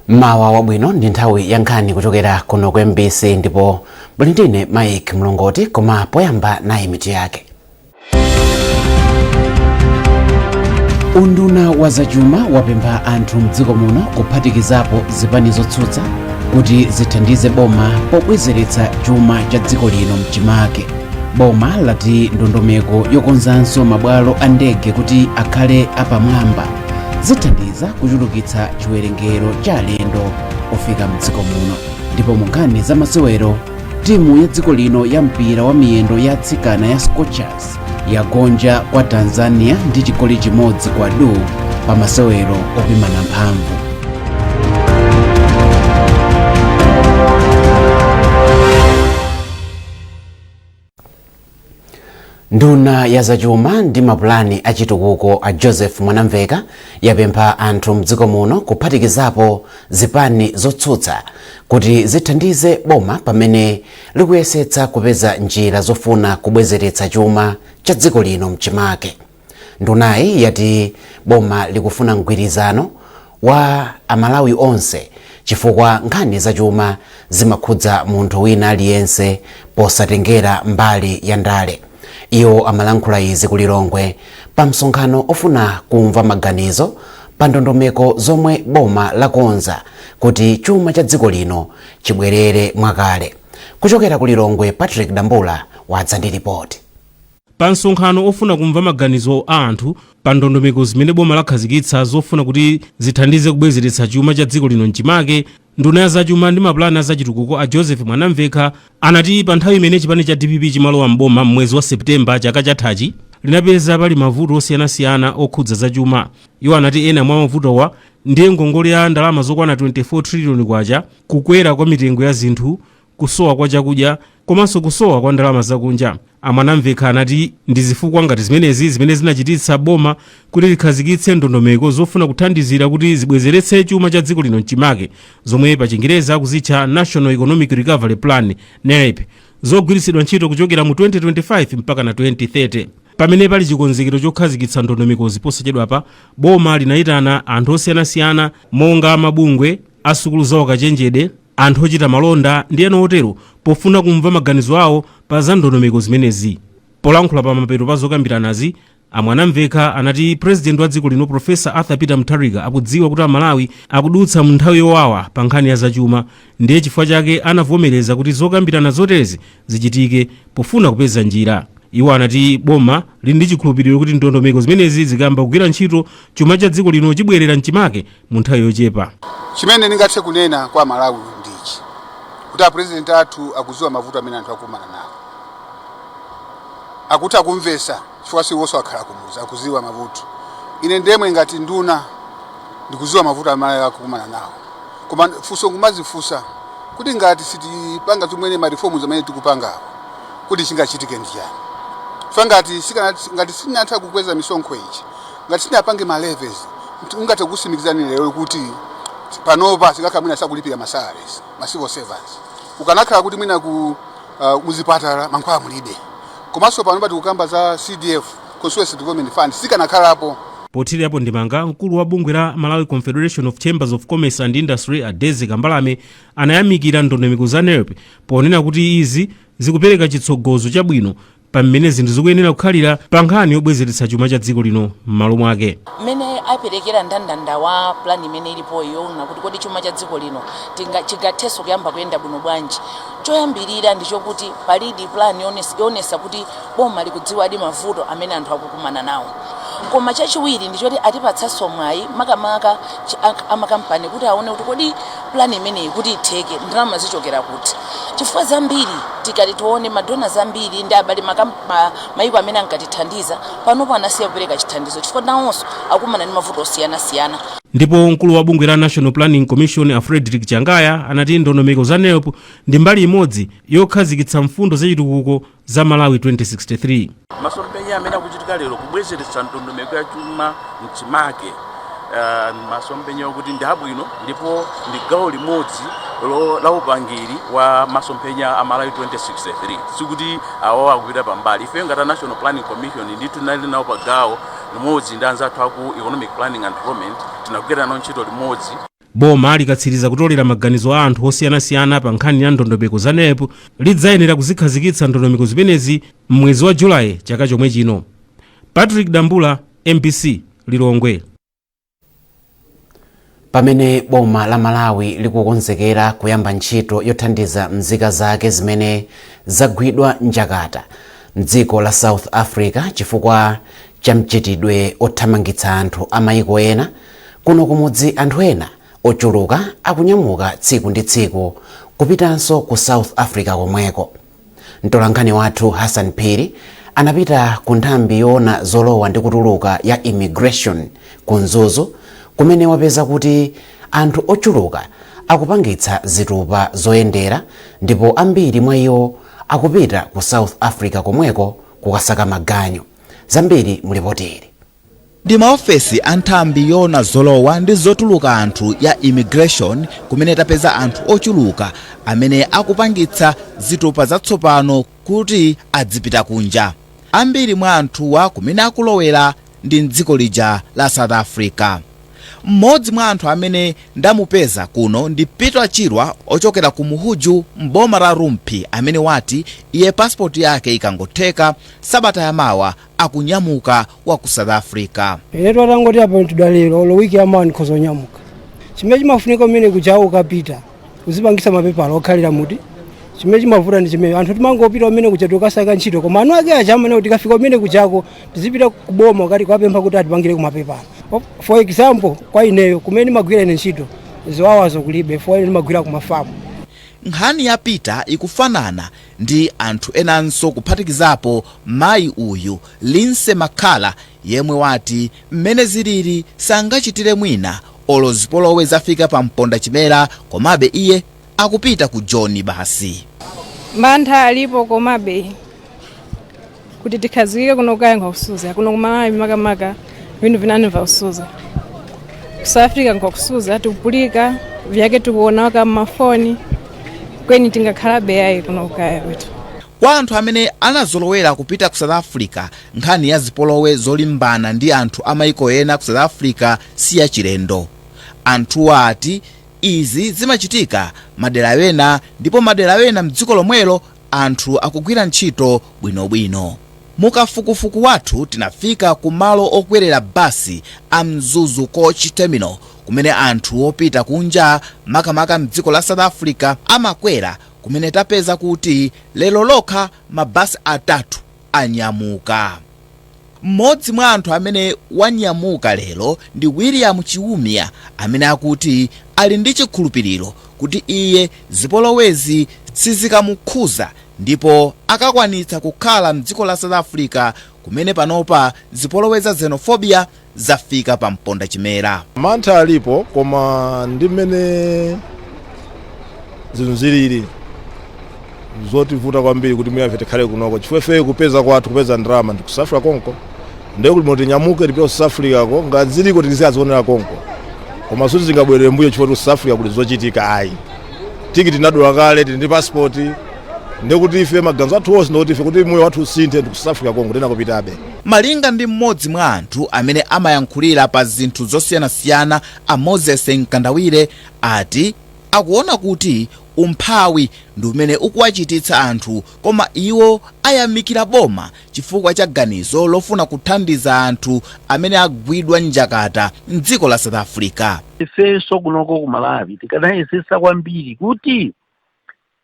Mawa wabwino, ndi nthawi ya nkhani kuchokera kuno ku MBC ndipo muli ndine Mike Mlongoti, koma poyamba nayi mitu yake. Unduna wa zachuma wapempha anthu mdziko muno, kuphatikizapo zipani zotsutsa, kuti zithandize boma pobwezeretsa chuma cha dziko lino mchimake. Boma lati ndondomeko yokonzanso mabwalo a ndege kuti akhale apamwamba zithandiza kuchulukitsa chiwerengero cha alendo ofika mdziko muno. Ndipo mu nkhani za masewero, timu ya dziko lino ya mpira wa miyendo ya atsikana ya Scorchers yagonja kwa Tanzania ndi chigoli chimodzi kwa du pa masewero opimana mphamvu. Nduna ya zachuma ndi mapulani achitukuko a Joseph Mwanamveka yapempha anthu mdziko muno, kuphatikizapo zipani zotsutsa, kuti zithandize boma pamene likuyesetsa kupeza njira zofuna kubwezeretsa chuma cha dziko lino mchimake. Ndunayi yati boma likufuna mgwirizano wa Amalawi onse chifukwa nkhani zachuma zimakhudza munthu wina aliyense posatengera mbali ya ndale. Iwo amalankhula izi ku Lilongwe pa msonkhano ofuna kumva maganizo pa ndondomeko zomwe boma lakonza kuti chuma cha dziko lino chibwerere mwakale. Kuchokera ku Lilongwe, Patrick Dambula wadza ndi ripoti. Pa msonkhano ofuna kumva maganizo a anthu pa ndondomeko zimene boma lakhazikitsa zofuna kuti zithandize kubwezeretsa chuma cha dziko lino mchimake, nduna ya zachuma ndi mapulani a zachitukuko a Joseph Mwanamvekha anati pa nthawi imene chipani cha DPP chimalowa m'boma m'mwezi wa September chaka chathachi, linapeza pali mavuto osiyanasiyana okhudza zachuma. Iwo anati ena mwa mavutowa ndiye ngongole ya ndalama zokwana 24 trillion kwacha, kukwera kwa mitengo ya zinthu, kusowa kwa chakudya komanso kusowa kwa ndalama zakunja. A Mwanamvekha anati ndi zifukwa ngati zimenezi zimene zinachititsa boma kuti likhazikitse ndondomeko zofuna kuthandizira kuti zibwezeretse chuma cha dziko lino mchimake, zomwe pa Chingereza akuzitcha National Economic Recovery Plan, NERP, zogwiritsidwa ntchito kuchokera mu 2025 mpaka na 2030. Pamene pali chikonzekero chokhazikitsa ndondomekozi posachedwapa, boma linayitana anthu osiyanasiyana monga mabungwe, asukulu za ukachenjede, anthu ochita malonda ndi ena otero pofuna kumva maganizo awo pa za ndondomeko zimenezi. Polankhula pa mapeto pa zokambiranazi, a Mwanamvekha anati President wa dziko lino Professor Arthur Peter Mutharika akudziwa kuti Amalawi akudutsa mu nthawi yowawa pa nkhani ya zachuma, ndiye chifukwa chake anavomereza kuti zokambirana zoterezi zichitike pofuna kupeza njira. Iwo anati boma lili ndi chikhulupiriro kuti ndondomeko zimenezi zikayamba kugwira ntchito, chuma cha dziko lino chibwerera mchimake mu nthawi yochepa. Chimene ndingathe kunena kwa Malawi ndichi kuti a president athu akudziwa mavuto amene anthu akumana nawo, akutha kumvesa chifukwa siwonso akhala kumuzi, akudziwa mavuto. Ine ndemwe ngati nduna ndikudziwa mavuto amene akukumana nawo, koma funso nkumazifunsa kuti ngati sitipanga zimene ma reforms amene tikupangawo, kuti chingachitike ndi chani? Chifukwa ngati sitinatha kukweza misonkho ichi, ngati sitinapange ma levies, ungathe kusimikizani lero kuti panopa sikakhala mwina sakulipira ma salaries ma civil servants, kukanakhala kuti mwina ku muzipatala mankhwala mulibe, komanso panopa tikukamba za CDF, Constituency Development Fund, sikanakhalapo. Pothirirapo ndemanga, mkulu wa bungwe la Malawi Confederation of Chambers of Commerce and Industry a Daisy Kambalame anayamikira ndondomeko za NERP ponena kuti izi zikupereka chitsogozo chabwino pa mmene zinthu zikuyenera kukhalira pa nkhani yobwezeretsa chuma cha dziko lino m'malo mwake. Mmene aperekera ndandanda wa plan imene ilipoyi yoona kuti kodi chuma cha dziko lino chingathenso kuyamba kuyenda bwino bwanji, choyambirira ndi chokuti palidi plan yoonesa kuti boma likudziwadi mavuto amene anthu akukumana nawo. Koma chachiwiri ndi choti atipatsanso mwayi, makamaka amakampani, kuti aone kuti kodi plan imeneyi kuti itheke ndalama zichokera kuti, chifukwa zambiri tikati tione ma donors ambiri ndi abale mayiko amene ankatithandiza panopo anasiya kupereka chithandizo chifukwa nawonso akumana ndi mavuto osiyanasiyana. Ndipo mkulu wa bungwe la National Planning Commission a Frederick Changaya anati ndondomeko za NERP ndi mbali imodzi yokhazikitsa mfundo zachitukuko za Malawi 2063. Masomphenya amene akuchitika lero kubwezeretsa ndondomeko ya chuma mchimake, masomphenya okuti ndi abwino ndipo ndi gawo limodzi la upangiri wa masomphenya a Malawi 2063. Sikuti awo akupita pambali. Ife ngati a National Planning Commission ndithu tinali nawo pa gawo limodzi ndi anzathu aku Economic Planning and Development, tinagwira nawo ntchito limodzi. Boma likatsiriza kutolera maganizo a anthu osiyanasiyana pa nkhani ya ndondomeko za NEP, lidzayenera kuzikhazikitsa ndondomeko zimenezi m'mwezi wa Julayi chaka chomwe chino. Patrick Dambula, MBC, Lilongwe. Pamene boma la Malawi likukonzekera kuyamba ntchito yothandiza mzika zake zimene zagwidwa njakata mdziko la South Africa chifukwa cha mchitidwe othamangitsa anthu a mayiko ena, kuno kumudzi anthu ena ochuluka akunyamuka tsiku ndi tsiku kupitanso ku South Africa komweko. Mtolankhani wathu Hassan Phiri anapita ku nthambi yoona zolowa ndi kutuluka ya Immigration ku Mzuzu, kumene wapeza kuti anthu ochuluka akupangitsa zitupa zoyendera, ndipo ambiri mwa iwo akupita ku South Africa komweko kukasaka maganyu. Zambiri mulipoteri. Ndi maofesi a nthambi yoona zolowa ndi zotuluka anthu ya Immigration kumene tapeza anthu ochuluka amene akupangitsa zitupa zatsopano kuti adzipita kunja. Ambiri mwa anthuwa kumene akulowera ndi mdziko lija la South Africa. Mmodzi mwa anthu amene ndamupeza kuno ndi Peter Chirwa, ochokera ku Muhuju mboma la Rumphi, amene wati iye pasipoti yake ikangotheka sabata yamawa akunyamuka wa ku South Africa. Inetu atangoti appointedwa lero, olo wiki yamawa ndikhoza kunyamuka. Chimene chimafunika umene kuchawo ukapita uzipangisa mapepala okhalira muti. Chimene chimavuta ndi chimene anthu timangopita umene kuja tikasaka ntchito, koma anu ake aja amene kuti tikafika umene kuchako tizipita kuboma ukati kwapempha kuti atipangire kumapepala. For example, kwa ineyo kumene ndimagwira ine ntchito, ziwawazo kulibe, for ine ndimagwira kumafamu. Nkhani ya Peter ikufanana ndi anthu enanso, kuphatikizapo mayi uyu Linse Makhala, yemwe wati mmene zilili sangachitire mwina, olo zipolowe zafika pa mponda chimera, komabe iye akupita ku Joni basi. Mantha alipo, komabe kuti tikhazikike kuno kukayankha kusuza kuno kuMalawi, makamaka vinthu vinanimva kusuza ku South Africa, nkakusuza tikupulika vyake tikuona kam'mafoni kweni tingakhalabe yayi kuno kukaya kwetu. Kwa anthu amene anazolowera kupita ku South Africa, nkhani ya zipolowe zolimbana ndi anthu amayiko ena ku South Africa si yachilendo. Anthuwa ati izi zimachitika madera ena, ndipo madera ena mdziko lomwelo anthu akugwira ntchito bwinobwino. Mukafukufuku wathu tinafika ku malo okwerera basi a Mzuzu Coach Terminal, kumene anthu opita kunja, makamaka mdziko la South Africa, amakwera, kumene tapeza kuti lero lokha mabasi 3 anyamuka. Mmodzi mwa anthu amene wanyamuka lero ndi William Chiumia, amene akuti ali ndi chikhulupiriro kuti iye zipolowezi sizikamukhuza ndipo akakwanitsa kukhala mdziko la South Africa, kumene panopa zipolowe za xenophobia zafika pa mponda chimera. Mantha alipo, koma ndi mmene zinthu zilili zotivuta kwambiri kuti muyafe tikhale kunoko, chifukwa ife kupeza kwathu, kupeza ndalama ndi ku South Africa konko. Ndiye kuti tinyamuke tipite ku South Africa ko, ngati ziliko tizazionera konko, koma suti zingabwerere mbuyo chifukwa ku South Africa kuli zochitika ayi. Tikiti tinadula kale, tili ndi passport, ndiye kuti ife maganizo athu onse ndikuti ife kuti moyo wathu usinthe ndi ku South Africa konko tena kupitabe. Malinga ndi mmodzi mwa anthu amene amayankhulira pa zinthu zosiyanasiyana, a Moses Mkandawire, ati akuona kuti umphawi ndi umene ukuwachititsa anthu, koma iwo ayamikira boma chifukwa cha ganizo lofuna kuthandiza anthu amene agwidwa njakata mdziko la South Africa. Ifenso kunoko ku Malawi tikanayesesa kwambiri kuti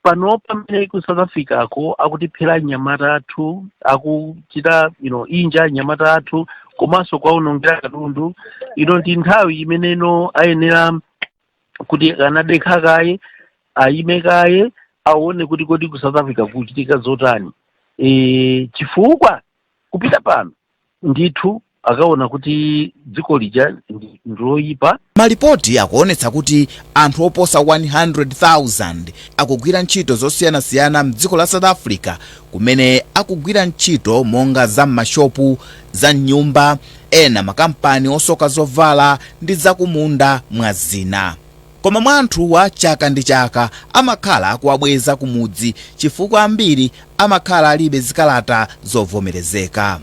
pano pamene ku South Africa ko akutiphera anyamata athu, akuchita inja anyamata athu, komanso kwaonongera katundu, ino ndi nthawi imeneno ayenera kuti anadekha kaye, ayime kaye, aone kuti kodi ku South Africa kuchitika zotani, chifukwa kupita pano ndithu akaona kuti dziko lija ndiloyipa. Malipoti akuonetsa kuti anthu oposa 100,000 akugwira ntchito zosiyanasiyana mdziko la South Africa, kumene akugwira ntchito monga za m'mashopu, za mnyumba, ena makampani osoka zovala ndi zakumunda mwa zina. Koma mwa anthuwa, chaka ndi chaka amakhala akuwabweza kumudzi chifukwa ambiri amakhala alibe zikalata zovomerezeka.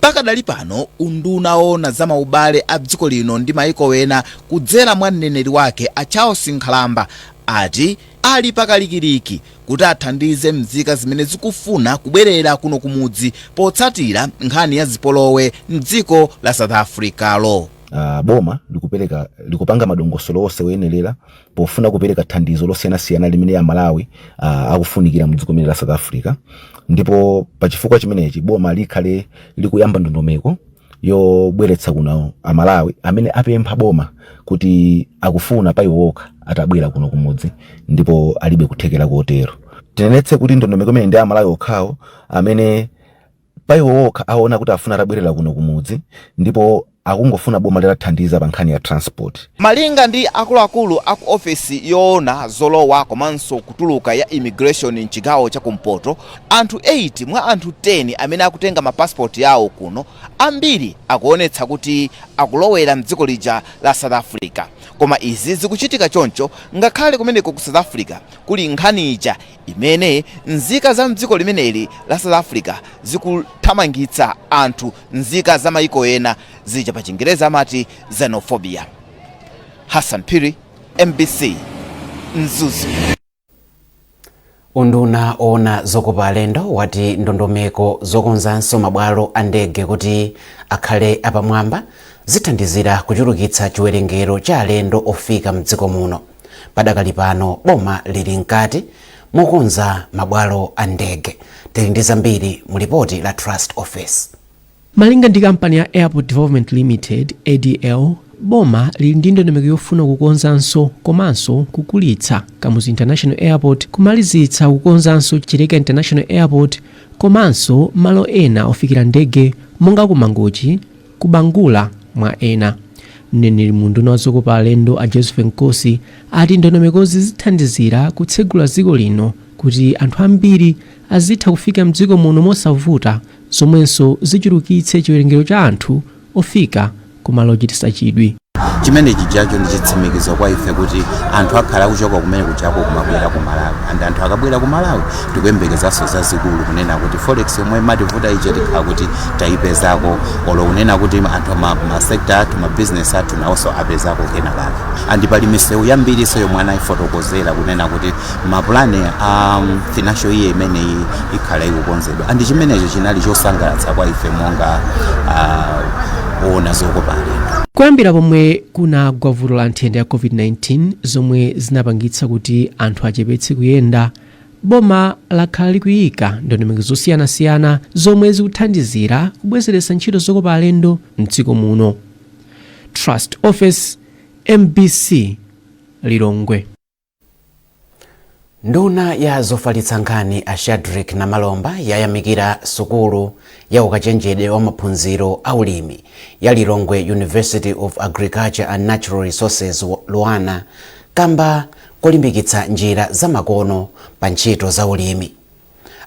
Pakadali pano, unduna owona za maubale a dziko lino ndi maiko ena kudzera mwa mneneri wake a Charles Nkhalamba ati ali pakalikiliki kuti athandize mzika zimene zikufuna kubwerera kuno kumudzi potsatira nkhani ya zipolowe mdziko la South Africa lo. Boma likupereka, likupanga madongosolo onse oyenerera pofuna kupereka thandizo losiyanasiyana limene Amalawi akufunikira mdziko limene la South Africa. Ndipo pachifukwa chimenechi boma likhale likuyamba ndondomeko yobweretsa kuno Amalawi amene apempha boma kuti akufuna pa iwo okha atabwera kuno kumudzi ndipo alibe kuthekera kotero. Tinenetse kuti ndondomeko imene ndi Amalawi okhawo amene pa iwo okha aona kuti afuna atabwerera kuno kumudzi ndipo akungofuna boma litathandiza pa nkhani ya transport. Malinga ndi akuluakulu aku ofesi yoona zolowa komanso kutuluka ya immigration mchigawo chakumpoto, anthu 8 mwa anthu 10 amene akutenga mapasipoti yawo kuno, ambiri akuonetsa kuti akulowera mdziko lija la South Africa. Koma izi zikuchitika choncho ngakhale kumeneko ku South Africa kuli nkhani ija imene nzika za mdziko limeneli la South Africa zikuthamangitsa anthu nzika za maiko ena, zija pa Chingereza amati xenophobia. Hassan Phiri, MBC, Mzuzu. Unduna owona zokopa alendo wati ndondomeko zokonzanso mabwalo a ndege kuti akhale apamwamba zithandizira kuchulukitsa chiwerengero cha alendo ofika mdziko muno. Padakali pano boma lili mkati mokonza mabwalo a ndege. Tili ndi zambiri mu lipoti la Trust Office. Malinga ndi kampani ya Airport Development Limited, ADL, boma lili ndi ndondomeko yofuna kukonzanso komanso kukulitsa Kamuzu International Airport, kumalizitsa kukonzanso Chileka International Airport komanso malo ena ofikira ndege monga ku Mangochi, ku Bangula, mwa ena. Mneneri mu unduna wa zokopa alendo a Joseph Nkosi ati ndondomekozi zithandizira kutsegula dziko lino kuti anthu ambiri azitha kufika mdziko muno mosavuta, zomwenso zichulukitse chiwerengero cha anthu ofika kumalo ochititsa chidwi. Chimene chijacho ndi chitsimikizo kwa ife kuti anthu akhala akuchoka kumene kujako kumabwera ku Malawi, and anthu akabwera ku Malawi tikuyembekezanso zazikulu, kunena kuti forex yomwe imativuta ije tikhala kuti tayipezako, olo kunena kuti anthu ma sector athu, ma business athu nawonso apezako kenakake. And pali misewu yambiriso yomwe anayifotokozera kunena kuti mapulani a financial year imeneyi ikhala ikukonzedwa, and chimenecho chinali chosangalatsa kwa ife monga owona zokopa alendo. Kuyambira pomwe kunagwa vuto la nthenda ya COVID-19 zomwe zinapangitsa kuti anthu achepetse kuyenda, boma lakhala likuyika ndondomeko zosiyanasiyana zomwe zikuthandizira kubwezeretsa ntchito zokopa alendo mdziko muno. Trust Office, MBC, Lilongwe. Nduna ya zofalitsa nkhani a Shadrick Namalomba yayamikira sukulu ya ukachenjede wa maphunziro aulimi ya Lilongwe University of Agriculture and Natural Resources, LUANAR, kamba kolimbikitsa njira zamakono pa ntchito za ulimi.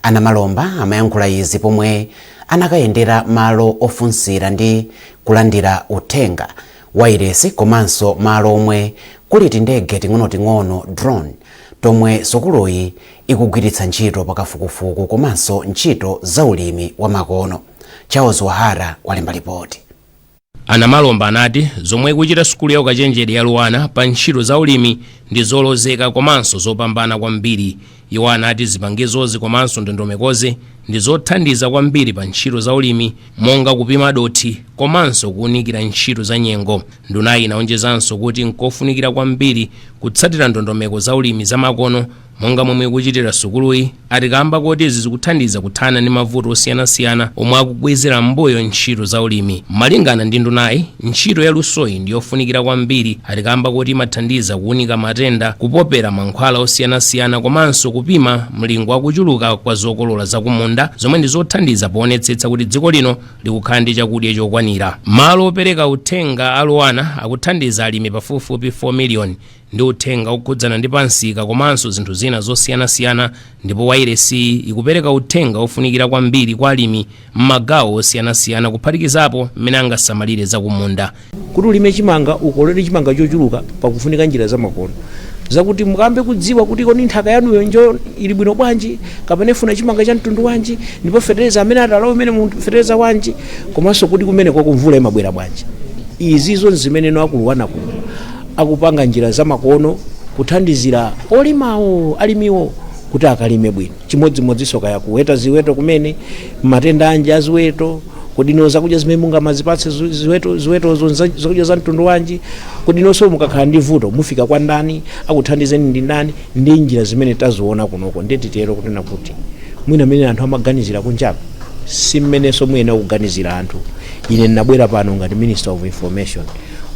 A Namalomba amayankhula izi pomwe anakayendera malo ofunsira ndi kulandira uthenga wairesi komanso malo omwe kuli tindege ting'onoting'ono, drone, tomwe sukuluyi ikugwiritsa ntchito pakafukufuku komanso ntchito za ulimi wa makono. Charles Wahara walemba ripoti. A Namalomba anati zomwe ikuchita sukulu ya ukachenjede ya LUANAR pa ntchito za ulimi ndi zolozeka komanso zopambana kwambiri. Iwo anati zipangizozi komanso ndondomekozi ndi zothandiza kwambiri pa ntchito za ulimi, monga kupima dothi komanso kuwunikira ntchito za nyengo. Ndunayi inaonjezanso kuti nkofunikira kwambiri kutsatira ndondomeko za ulimi zamakono monga momwe ikuchitira sukuluyi, ati kamba koti izi zikuthandiza kuthana ndi mavuto osiyanasiyana omwe akubwezera m'mbuyo ntchito za ulimi. Malingana ndi ndunayi, ntchito ya lusoyi ndi yofunikira kwambiri, ati kamba koti imathandiza kuwunika matenda, kupopera mankhwala osiyanasiyana komanso kupima mlingo wakuchuluka kwa zokolola zakumunda, zomwe ndi zothandiza poonetsetsa kuti dziko lino likukhala ndi chakudya chokwanira. Malo opereka uthenga a LUANAR akuthandiza alimi pafupifupi 4 million ndi uthenga okhudzana ndi pansika komanso zinthu zina zosiyanasiyana, ndipo wairesi ikupereka uthenga ofunikira kwambiri kwa alimi m'magawo osiyanasiyana, kuphatikizapo mmene angasamalire zakumunda. Kuti ulime chimanga, ukolole chimanga chochuluka, pakufunika njira zamakono. Zakuti mukambe kudziwa kuti kodi nthaka yanuyo njo ili bwino bwanji, kapena ifuna chimanga cha mtundu wanji, ndipo fetereza amene atalawo imene munthu fetereza wanji, komanso kuti kumene kwako mvula imabwera bwanji. Izizo zimene no aku LUANAR kuno akupanga njira zamakono kuthandizira olimawo, alimiwo, kuti akalime bwino. Chimodzimodzinso kaya kuweta ziweto kumene, matenda anji aziweto, kodi no zakudya zimene mungamazipatse ziweto, ziwetozo zakudya za mtundu wanji, kodi nonso mukakhala ndi vuto mufika kwa ndani, akuthandizeni ndi ndani, ndi njira zimene taziona kunoko. Ndiye titero kunena kuti mwina mmene anthu amaganizira kunjaku si mmenenso muyenera kuganizira anthu. Ine ndinabwera pano ngati Minister of Information,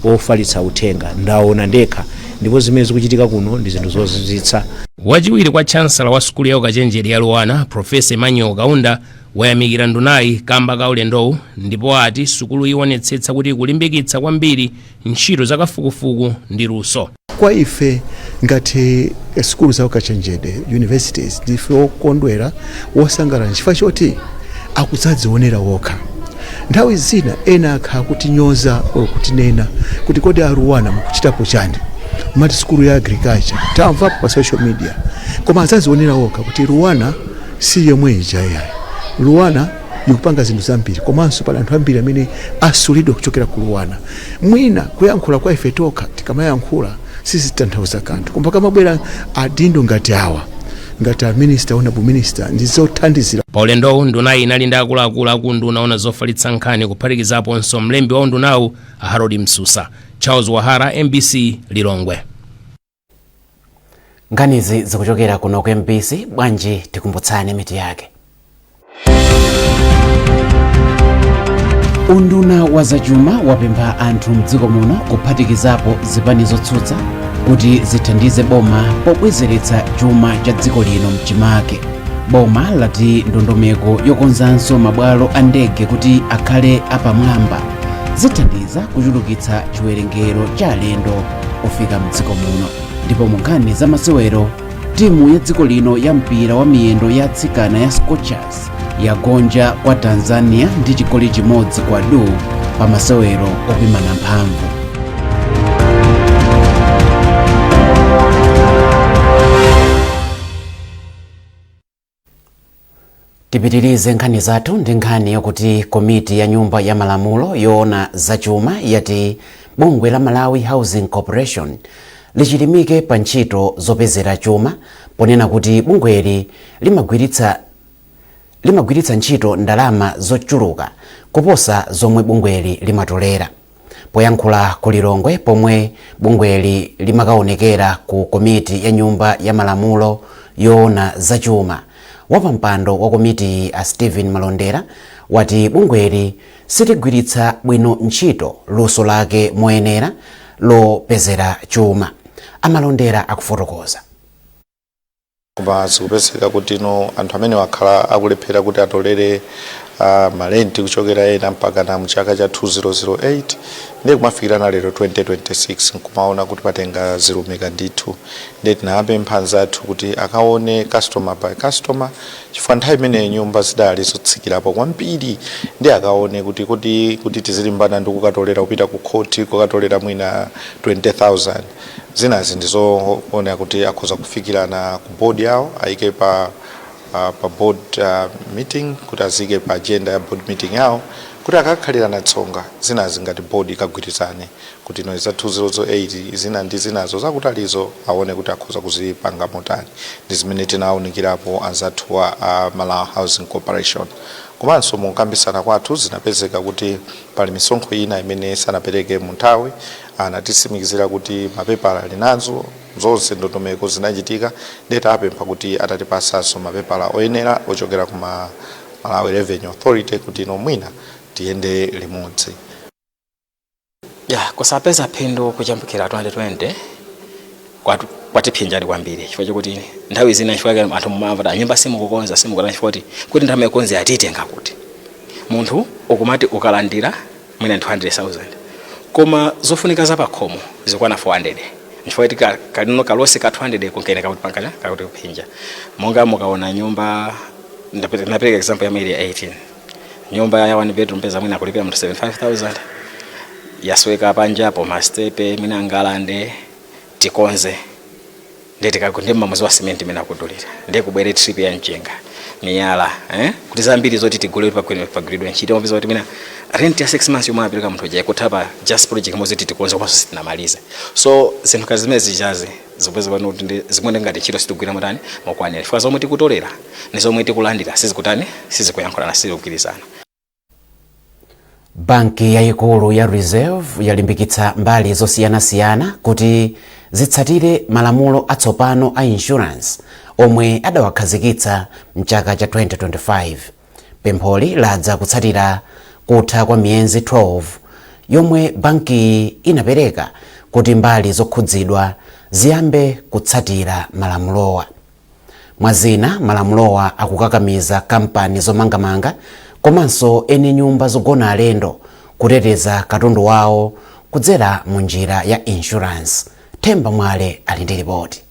wofalitsa uthenga, ndaona ndekha, ndipo zimene zikuchitika kuno ndi zinthu zozizwitsa. Wachiwiri kwa chancellor wa sukulu ya ukachenjede ya LUANAR, Profesa Emmanuel Kaunda, wayamikira ndunayi kamba ka ulendowu, ndipo ati sukulu iwonetsetsa kuti ikulimbikitsa kwambiri ntchito za kafukufuku ndi luso. Kwa ife ngati sukulu za ukachenjede, universities, ndife wokondwera, wosangalala, chifukwa choti akudzadzionera wokha. Nthawi zina ena akhala kutinyoza or kutinena kuti, "Kodi a LUANAR mukuchitapo chani? Mati sukulu ya agriculture." Tamvapo pa social media, koma adzadzionera wokha kuti LUANAR si yomwe ija yayi. LUANAR ikupanga zinthu zambiri, komanso pali anthu ambiri amene asulidwa kuchokera ku LUANAR. Mwina kuyankhula kwa ife tokha, tikamayankhula sizitanthauza kanthu, koma kamabwera adindo ngati awa, ngati a minister, honorable minister, ndi zothandizira. Pa ulendowu ndunayi inali ndi akuluakulu aku nduna ona zofalitsa nkhani, kuphatikizaponso mlembi wa undunawu, Harold Msusa. Charles Wahara, MBC, Lilongwe. Nkhanizi zikuchokera kuno ku MBC. Bwanji tikumbutsane mitu yake? Unduna wa zachuma wapempha anthu mdziko muno, kuphatikizapo zipani zotsutsa, kuti zithandize boma pobwezeretsa chuma cha dziko lino mchimake. Boma lati ndondomeko yokonzanso mabwalo a ndege kuti akhale apamwamba zithandiza kuchulukitsa chiwerengero cha alendo ofika mdziko muno. Ndipo mu nkhani za masewero, timu ya dziko lino ya mpira wa miyendo ya atsikana ya Scorchers yagonja kwa Tanzania ndi chigoli 1-2 pa masewero opimana mphamvu. Tipitirize nkhani zathu ndi nkhani yokuti komiti ya Nyumba ya Malamulo yoona zachuma yati bungwe la Malawi Housing Corporation lichilimike pa ntchito zopezera chuma, ponena kuti bungweli limagwiritsa ntchito ndalama zochuluka kuposa zomwe bungweli limatolera. Poyankhula ku Lilongwe pomwe bungweli limakaonekera ku komiti ya Nyumba ya Malamulo yoona zachuma, wapampando wa komitiyi a Stephen Malondera wati bungweli siligwiritsa bwino ntchito luso lake moyenera lopezera chuma. Amalondera akufotokoza. Koma zikupezeka kuti no anthu amene wakhala akulephera kuti atolere malenti kuchokera ena mpaka na mchaka cha 2008, ndiye kumafikirana lero 2026, nkumaona kuti patenga zilumika ndithu. Ndiye tinapempha anzathu kuti akaone customer by customer, chifukwa nthawi imeneyo nyumba zidali zotsikirapo kwambiri, ndi akaone kuti tizilimbana ndi kukatolera, kupita ku khoti kukatolera mwina 20,000. Zinazi ndizoona kuti akhoza kufikirana ku board yawo, ayike pa board meeting, kuti azike pa agenda ya board meeting yawo, kuti akakhalirana tsonga zinazi ngati board ikagwirizane kuti no za 2008 zina ndi zinazo zakutalizo aone kuti akhoza kuzipanga motani. Ndi zimene tinawunikirapo anzathu wa Malawi Housing Corporation. Komanso mukambisana kwathu zinapezeka kuti pali misonkho ina imene sanapereke mu nthawi. Anatitsimikizira kuti mapepala ali nazo zonse, ndondomeko zinachitika, ndiye tapempha kuti atatipasanso mapepala oyenera ochokera kuma Malawi Revenue Authority kuti ino mwina tiyende limodzi. Ya, kusapeza phindu kuchambukira 2020 kwatiphinjani kwambiri, chifukwa chokuti nthawi zina, chifukwa chake anthu mumamva kuti nyumba simukukonza, simukutani, chifukwa kuti ndalama yokonza yatitenga kuti munthu ukumati ukalandira mwina 200,000, koma zofunika za pakhomo zikwana 400, chifukwa kuti kalino ka loss ka 200 kunkene kakuti pankanya kakuti kuphinja. Monga mukaona nyumba, ndapereka example ya area 18, nyumba ya one bedroom, peza mwina kulipira munthu 75,000, yasweka panjapo, mastepe, mwina ngalande tikonze. Ndiye mmamuzi wa cement imene akudulira, ndiye kubwere trip ya mchenga, miyala, kuti zambiri zoti tigule pagwiridwe ntchito. Mapeza kuti mina rent ya 6 months yomwe apereka munthu uja ikutha pa just project imodzi kuti tikonze, komanso sitinamalize. So zinthu kazi zimene zichazi zipeza pano kuti zimene ngati ntchito sitigwira motani mokwanira, chifukwa zomwe tikutolera ndi zomwe tikulandira sizikutani, sizikuyankhulana, sizikugwirizana. Banki yayikulu ya Reserve yalimbikitsa mbali zosiyanasiyana kuti zitsatire malamulo atsopano a insurance omwe adawakhazikitsa mchaka cha 2025. Pempholi ladza kutsatira kutha kwa miyezi 12 yomwe bankiyi inapereka kuti mbali zokhudzidwa ziyambe kutsatira malamulowa. Mwazina, malamulowa akukakamiza kampani zomangamanga komanso eni nyumba zogona alendo kuteteza katundu wawo kudzera mu njira ya insurance. Themba Mwale ali ndi ripoti.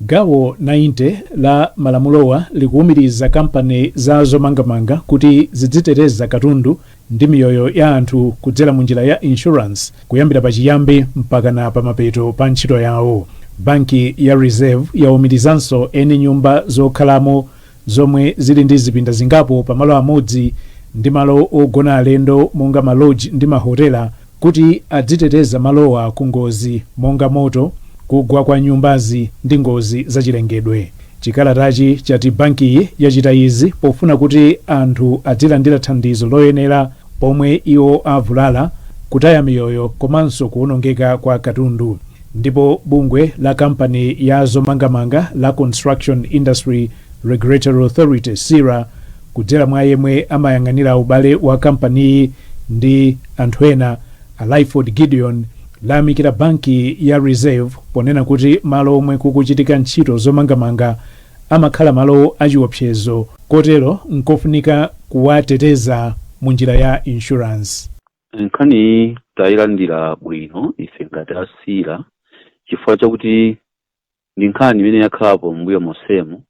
Gawo 90 la malamulowa likuwumiriza kampani za zomangamanga kuti zidziteteza katundu ndi miyoyo ya anthu kudzera mu njira ya insurance kuyambira pachiyambi mpakana pamapeto pa ntchito yawo. Banki ya Reserve yawumirizanso eni nyumba zokhalamo zomwe zili ndi zipinda zingapo pamalo amodzi ndi malo ogona alendo monga maloji ndi mahotela kuti adziteteza malowa ku ngozi monga moto, kugwa kwa nyumbazi ndi ngozi zachilengedwe. Chikalatachi chati bankiyi yachita izi pofuna kuti anthu adzilandira thandizo loyenera pomwe iwo avulala, kutaya miyoyo komanso kuwonongeka kwa katundu. Ndipo bungwe la kampani ya zomangamanga la Construction Industry Regulatory Authority, CIRA, kudzera mwa yemwe amayang'anira ubale wa kampaniyi ndi anthu ena, a Lyford Gideon, layamikira banki ya Reserve ponena kuti malo omwe kukuchitika ntchito zomangamanga amakhala malo achiopsezo, kotero nkofunika kuwateteza mu njira ya insurance. Nkhani tayilandira bwino ife ngati a CIRA, chifukwa chakuti ndi nkhani imene yakhalapo mbuyo monsemo,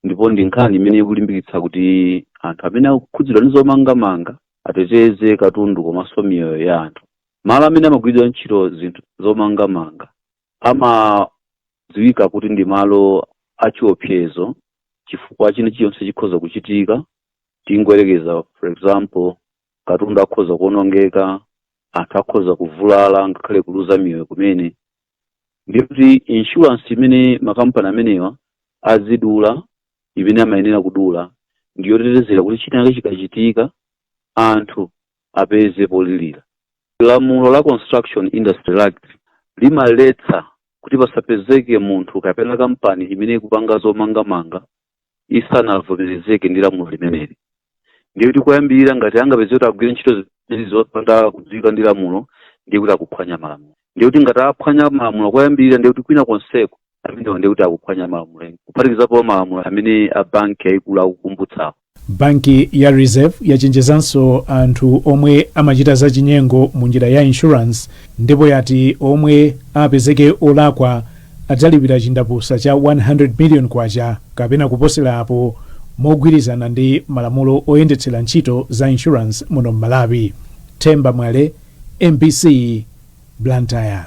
ndipo ndi nkhani imene ikulimbikitsa kuti anthu amene akukhudzidwa ndi zomangamanga ateteze katundu komanso miyoyo ya anthu. Malo amene amagwiridwa ntchito zinthu zomangamanga amadziwika kuti ndi malo achiopsezo, chifukwa china chilichonse chikhoza kuchitika. Tingoyerekeza, for example, katundu akhoza kuonongeka, anthu akhoza kuvulala, ngakhale kuluza miyoyo kumene. Ndiye kuti insurance imene makampani amenewa azidula, imene amayenera kudula, ndiyotetezera kuti chinake chikachitika anthu apeze polilira. Lamulo la Construction Industry Act limaletsa kuti pasapezeke munthu kapena kampani imene ikupanga zomangamanga isanavomerezeke ndi lamulo limeneli. Ndiye kuti koyambirira, ngati angapeze kuti agwire ntchito zimenezi zopanda kudziwika ndi lamulo, ndiye kuti akuphwanya malamulo. Ndiye kuti ngati aphwanya malamulo koyambirira, ndiye kuti kwina konseko amenewa ndiye kuti akuphwanya malamulo, kuphatikizapo malamulo amene a banki yayikulu akukumbutsawo. Banki ya Reserve yachenjezanso anthu omwe amachita zachinyengo mu njira ya insurance, ndipo yati omwe apezeke olakwa adzalipira chindapusa cha 100 million kwacha kapena kuposera apo, mogwirizana ndi malamulo oyendetsera ntchito za insurance muno m'Malawi. Themba Mwale, MBC, Blantyre.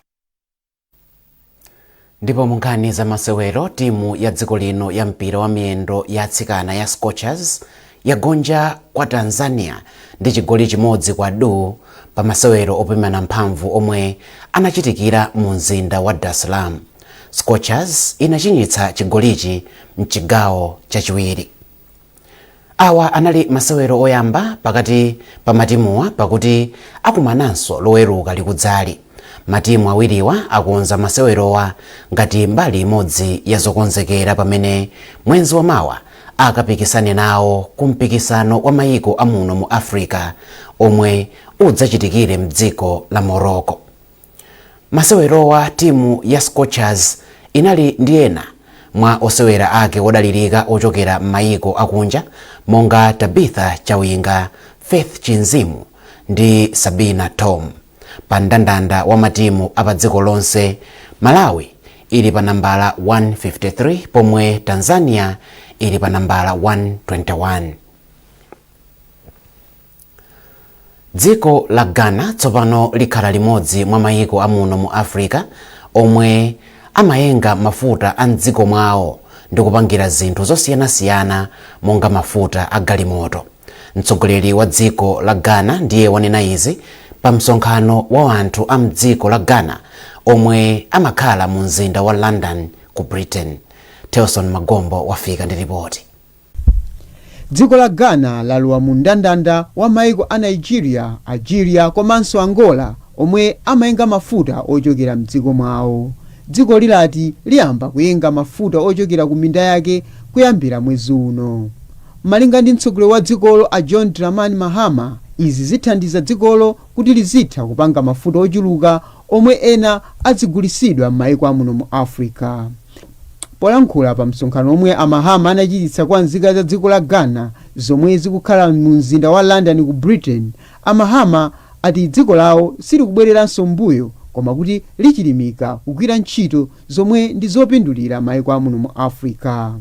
Ndipo mu nkhani za masewero, timu ya dziko lino ya mpira wa miyendo ya atsikana ya Scorchers yagonja kwa Tanzania ndi chigoli 1-0 pa masewero opimana mphamvu omwe anachitikira mu mzinda wa Dar es Salaam. Scorchers inachinyitsa chigolichi mchigawo chachiwiri. Awa anali masewero oyamba pakati pa matimuwa, pakuti akumananso Loweruka likudzali. Matimu awiriwa akonza masewerowa ngati mbali imodzi ya zokonzekera pamene mwezi wamawa akapikisane nawo ku mpikisano wa mayiko amuno mu Africa omwe udzachitikire mdziko la Morocco. Masewerowa, timu ya Scorchers inali ndi ena mwa osewera ake odalirika ochokera m'mayiko akunja monga Tabitha Chawinga, Faith Chinzimu ndi Sabina Thom. Pa mndandanda wa matimu apa dziko lonse, Malawi ili pa nambala 153, pomwe Tanzania ili pa nambala 121. Dziko la Ghana tsopano likhala limodzi mwa mayiko amuno mu Africa omwe Amayenga mafuta a mdziko mwawo ndi kupangira zinthu zosiyanasiyana monga mafuta a galimoto. Mtsogoleri wa dziko la Ghana ndiye wanena izi pa msonkhano wa anthu a mdziko la Ghana omwe amakhala mu mzinda wa London ku Britain. Telson Magombo wafika ndi ripoti. Dziko la Ghana lalowa mu mndandanda wa maiko a Nigeria, Algeria komanso Angola omwe amayenga mafuta ochokera mdziko mwawo. Dziko lilati liyamba kuyenga mafuta ochokera ku minda yake kuyambira mwezi uno. Malinga ndi mtsogoleri wa dzikolo a John Dramani Mahama, izi zithandiza dzikolo kuti lizitha kupanga mafuta ochuluka omwe ena azigulisidwa m'maiko amuno mu Africa. Polankhula pa msonkhano omwe a Mahama anachititsa kwa nzika za dziko la Ghana zomwe zikukhala mu mzinda wa London ku Britain, a Mahama ati dziko lawo silikubwereranso m'mbuyo koma kuti lichilimika kugwira ntchito zomwe ndi zopindulira maiko amuno mu Africa.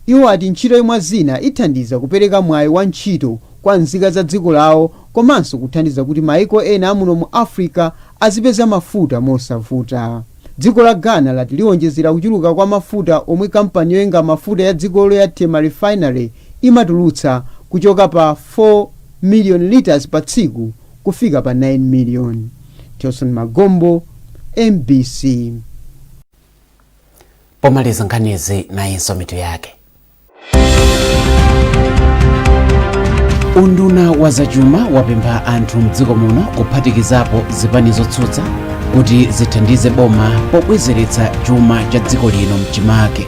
Iwo ati ntchitoyi mwa zina ithandiza kupereka mwayi wa ntchito kwa nzika za dziko lawo komanso kuthandiza kuti maiko ena amuno mu Africa azipeza mafuta mosavuta. Dziko la Ghana lati liwonjezera kuchuluka kwa mafuta omwe kampani yoyenga mafuta ya dzikolo ya Tema Refinery imatulutsa kuchoka pa 4 million litres pa tsiku kufika pa 9 million. Tilson Magombo, MBC. Pomaliza nkhanizi, nayinso mitu yake. Unduna wa zachuma wapempha anthu mdziko muno, kuphatikizapo zipani zotsutsa, kuti zithandize boma pobwezeretsa chuma cha dziko lino mchimake.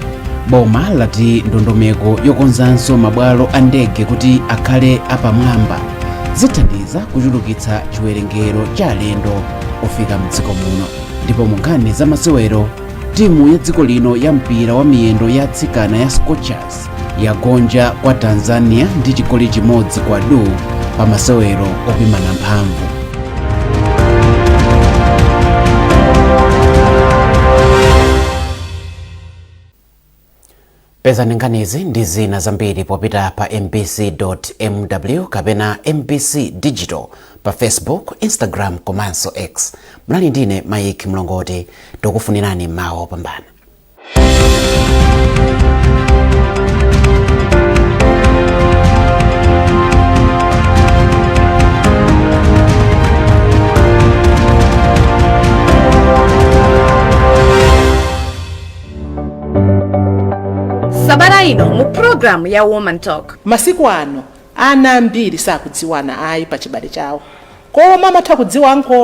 Boma lati ndondomeko yokonzanso mabwalo a ndege kuti akhale apamwamba zithandiza kuchulukitsa chiwerengero cha alendo ofika mdziko muno. Ndipo mu nkhani za masewero, timu ya dziko lino ya mpira wa miyendo ya atsikana ya Scorchers yagonja kwa Tanzania ndi chigoli chimodzi kwa du pa masewero opimana mphamvu. Pezani nkhanizi ndi zina zambiri popita pa mbc.mw kapena MBC Digital pa Facebook, Instagram komanso X. Munali ndine Mike Mlongoti. Tikufunirani mawa opambana. Sabata ino mu programu ya Woman Talk. Masiku ano ana ambiri sakudziwana ayi pa chibale chawo, koma amatha kudziwa ankolo.